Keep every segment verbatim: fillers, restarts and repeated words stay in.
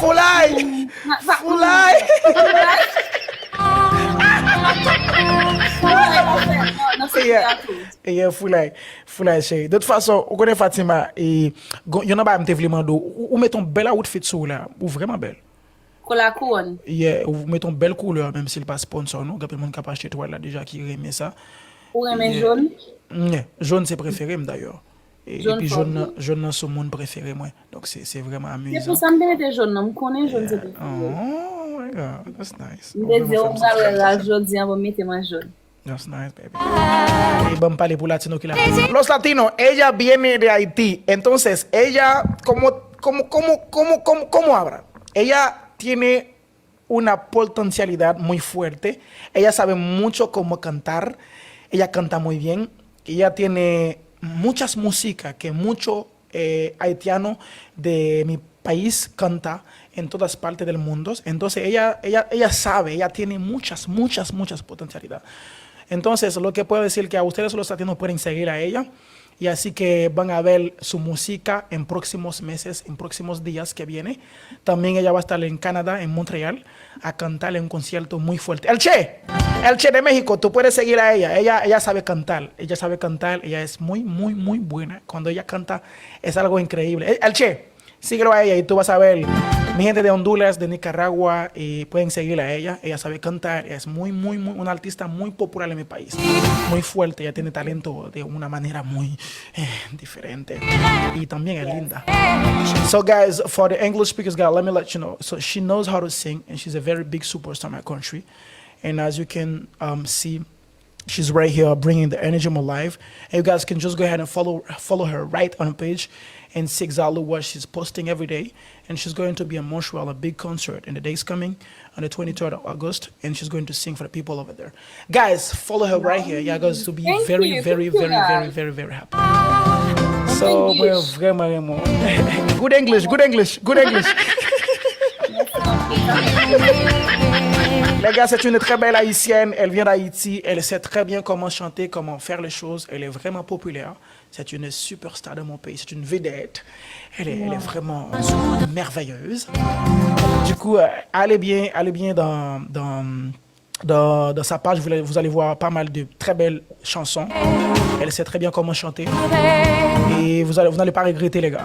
Foulay! Foulay! Yeah. Yeah, foulay. Foulay, cheri. De tout fason, ou konnen Fatima, e, gon- yon nan bagay m te vle mande w, ou, ou met yon bèl outfit sou ou la. Ou vrèman bèl. Kola kouwòn. Yeah, ou met yon bèl koulè, menm si l pa sponsor nou. Gen anpil moun k ap achte twal la deja ki renmen sa. Ou renmen jòn? Yeah, jòn se prefere m dayè. E- Jòn Epi fò jòn nan, jòn nan sou moun prefere mwen. Donk se, se vrèman amizan. Se pou sa m te mete jòn nan. M konnen jòn se prefere. Oh my God, that's nice. M te di ou pral wè Ralph jodi a, bon, mete m an jòn. That's nice, baby. E ban m pale pou latino ki la. Los latinos, ella viene de Haití. Entonces, ella, como, como, como, como, como, como habla? Ella tiene una potencialidad muy fuerte. Ella sabe mucho cómo cantar. Ella canta muy bien. Ella tiene muchas músicas que mucho eh, haitiano de mi país canta en todas partes del mundo. Entonces ella, ella, ella sabe, ella tiene muchas, muchas, muchas potencialidad. Entonces, lo que puedo decir que a ustedes los latinos pueden seguir a ella. Y así que van a ver su música en próximos meses, en próximos días que viene. También ella va a estar en Canadá, en Montreal, a cantar en un concierto muy fuerte. Elche! Elche de México, tú puedes seguir a ella. Ella, ella sabe cantar. Ella sabe cantar. Ella es muy, muy, muy buena. Cuando ella canta, es algo increíble. Eh, Elche, síguelo a ella y tú vas a ver. Mi gente de Honduras, de Nicaragua, eh, pueden seguir a ella. Ella sabe cantar. Ella es muy, muy, muy, una artista muy popular en mi país. Muy fuerte. Ella tiene talento de una manera muy eh, diferente. Y también es linda. So, guys, for the English speakers, guys, let me let you know. So, she knows how to sing, and she's a very big superstar in my country. And as you can um, see, she's right here bringing the energy more live. And you guys can just go ahead and follow follow her right on the page and see exactly what she's posting every day. And she's going to be in Montreal, a big concert in the days coming, on the twenty-third of August, and she's going to sing for the people over there. Guys, follow her right here. Y'all going to be very, very, very, very, very, very happy. So, mwen vrèman renmen. Good English, good English, good English. Les gars, c'est une très belle haïtienne. Elle vient d'Haïti. Elle sait très bien comment chanter, comment faire les choses. Elle est vraiment populaire. C'est une superstar de mon pays. C'est une vedette. Elle est, elle est vraiment merveilleuse. Du coup, euh, allez bien, allez bien dans, dans, dans, dans sa page. Vous allez, vous allez voir pas mal de très belles chansons. Elle sait très bien comment chanter. Et vous allez, vous n'allez pas regretter, les gars.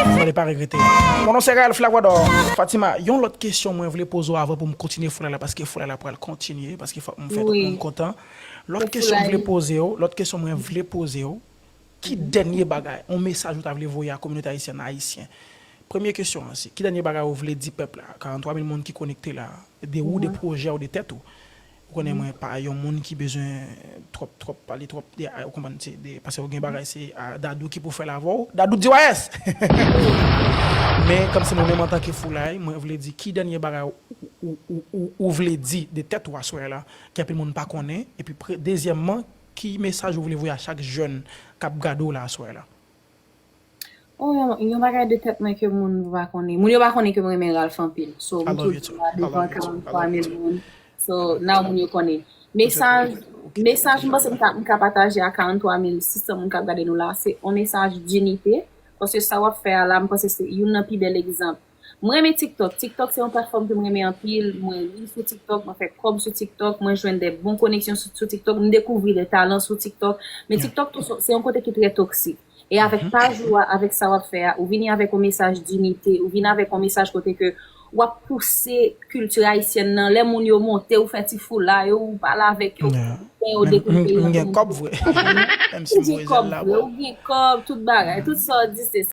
Vous n'allez pas regretter. Mon nom c'est Ralph Lavoidor. Fatima, yon lòt kesyon mwen vle poze w avan pou m kontinye foulay la, paske foulay la pral kontinye, paske fòk m fè tout moun kontan. Lòt kesyon m vle poze w, lòt kesyon mwen vle poze w, ki dènye bagay, yon mesaj ou ta vle voye a kominote ayisyèn, ayisyen? Premye kesyon an se, ki dènye bagay ou vle di pèp la, karantwa mil moun ki konekte la, de ou, de pwojè ou, de tèt ou? Ou konnen mwen pa yon moun ki bezwen twòp, twòp pale, twòp, de, ou konprann, se de, paske ou gen bagay, se a, Dadou ki pou fè l avè w. Dadou di wayès! Men, kòmsi mwen menm antanke foulay, mwen vle di, ki dènye bagay ou, ou, ou, ou, ou vle di de tèt ou aswè la, ke anpil moun pa konnen? Epi, pre- dezyèmman, ki mesaj ou vle voye a chak jèn k ap gade w la aswè la? Oh, yon, yon bagay de tèt mwen ke moun pa konnen. Moun yo pa konnen ke mwen renmen Ralph anpil. So, m toujou la devan karantwa mil moun. So, now moun yo konnen. Mesaj, mesaj m panse m ka, m ka pataje a karantwa mil sis san moun k ap gade nou la, se yon mesaj dinite. Paske sa w ap fè a la, m panse se youn nan pi bèl egzanp. Mwen renmen TikTok. TikTok se yon platfòm ke mwen renmen anpil. Mwen ri sou TikTok, mwen fè kòb sou TikTok, mwen jwenn de bon koneksyon sou, sou TikTok, m dekouvri de talan sou TikTok. Men TikTok tou se, se yon kote ki trè toksik. E avèk paj ou a, avèk sa w ap fè a, ou vini avèk yon mesaj dinite, ou vini avèk yon mesaj kote ke w ap pouse kilti ayisyèn nan. Lè moun yo monte, ou fè ti foulay, ou pale avèk yo, ou gen yo dekouvri. M gen kòb vre. Menm si m voye zèl la, ou gen kòb, tout bagay, tout sa w di se